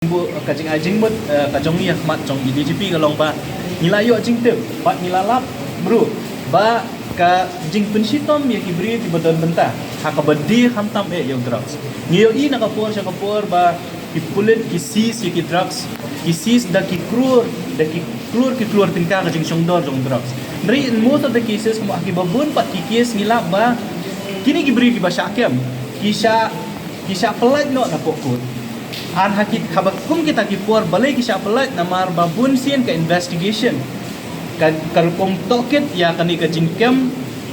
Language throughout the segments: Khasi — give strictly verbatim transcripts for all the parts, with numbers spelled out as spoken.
Ka jingai jingmut ka jong ngi ha khmat jong i DGP ka long ba ngi la ïoh jingtip bad ngi la lap ruh ba ka jingpynshitom ïa ki briew kiba don bynta ha kaba die khamtam eh ïa u drugs. Ngi ïohi na ka por sha ka por ba ki pulit ki seize ïa ki drugs, ki seize da ki klur, da ki klur ki klur tyngka ka jingshongdor jong drugs. Hynrei in most of the cases, kumba ha kiba bun pat ki case ngi lap ba kine ki briew kiba shah kem ki shah ki shah pyllait noh na pok kut. Ar ha ki haba kum kita ki por balei ki shah pyllait, namar ba bun sien ka investigation, ka ka rukom tohkit ïa kane ka jingkem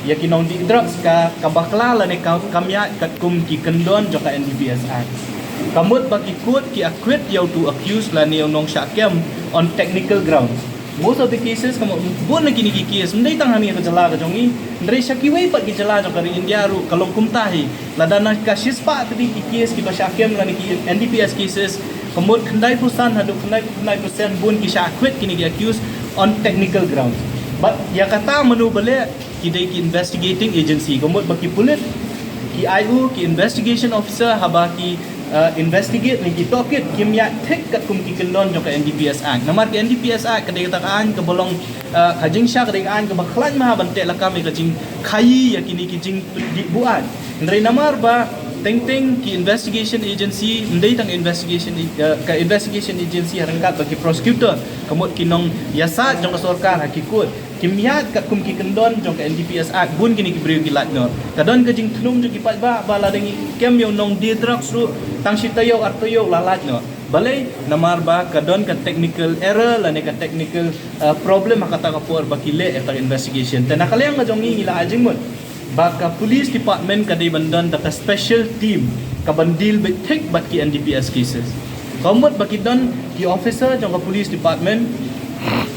ïa ki nongdih drugs ka ka bakla lane ka kam ïaid katkum ki kyndon jong ka NDPS Act. Ka mut ba ki kut ki acquit ïa utu u accused lane u nongshah kem on technical grounds. Most of the cases, ka mut bun na kine ki case, ym dei tang hangne ka jylla ka jong ngi, hynrei sha kiwei pat ki jylla jong ka ri India ruh ka long kumta hi. Lada na ka shispah tylli ki case kiba shah kem lane ki NDPS cases, ka mut khyndai phew san haduh khyndai phew khyndai percent bun ki shah acquit kine ki accused on technical grounds. But ïa kata mano ba leh? Ki dei ki investigating agency, ka mut ba ki pulit ki aiu ki investigation officer haba ki uh, investigate ne ki tohkit kim ïaid thik katkum ki kyndon jong ka NDPS Act. Namar ka NDPS Act ka dei kata ka aiñ kaba long uh, ka jingshah, ka dei ka aiñ kaba khlaiñ ma ban teh lakam ïa ka jingkhaii ïa kine ki jingdih buaid. Hynrei namar ba teng teng ki investigation agency, ym dei tang investigation uh, ka investigation agency ha ryngkat ba ki prosecutor, ka mut ki nongïasaid jong ka sorkar ha ki kut, kim ïaid katkum ki kyndon jong ka NDPS Act, bun kine ki briew ki lait noh. Ka don ka jingthnum jong ki paidbah ba lada ngi kem ïa u nongdie drugs ruh, tang shi taïew ar taïew la lait noh. Balei? Namar ba ka don ka technical error lane ka technical uh, problem ha kata ka por ba ki leh ïa ka investigation. Te na ka liang ka jong ngi ngi la ai jingmut ba ka police department ka dei ban don da ka special team ka ban deal beit thik bad ki NDPS cases. Ka mut ba ki don ki officer jong ka police department,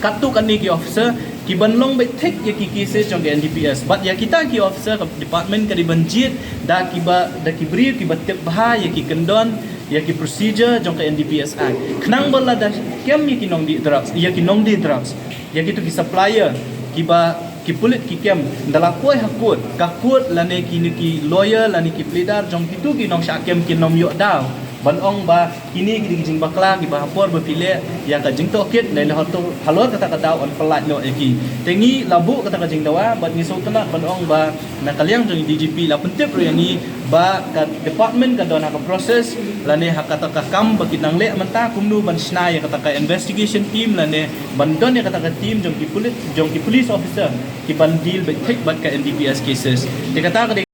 katto katne ki officer, ki ban long beit thik ïa ki cases jong ka NDPS. Bad ïa kita ki officer ka department ka dei ban jied da kiba, da ki briew kiba tip bha ïa ki kyndon, ïa ki procedure jong ka NDPS Act. Khnang ba lada kem ïa ki nongdie drugs, ïa ki nongdie drugs, ïa kito ki supplier kiba ki pulit ki kem, ynda la poi ha kut, ka kut lane kine ki lawyer lane ki pleader jong kito ki nongshah kem kin ym ïoh daw ban ong ba kine ki dei ki jingbakla kiba ha por ba phi leh ïa ka jingtohkit, lane halor kata ka daw yn pyllait noh ïa ki. Te ngi la buh kata ka jingdawa bad ngi sngewtynnat ban ong ba na ka liang jong i DGP la pyntip ruh ïa ngi ba ka department ka don ha ka process lane ha kata ka kam ba ki nang leh mynta, kumno ban shna ïa kata ka investigation team lane ban don ïa kata ka team jong ki pulit, jong ki police officer ki ban deal beit thik bad ka NDPS cases. Te kata ka dei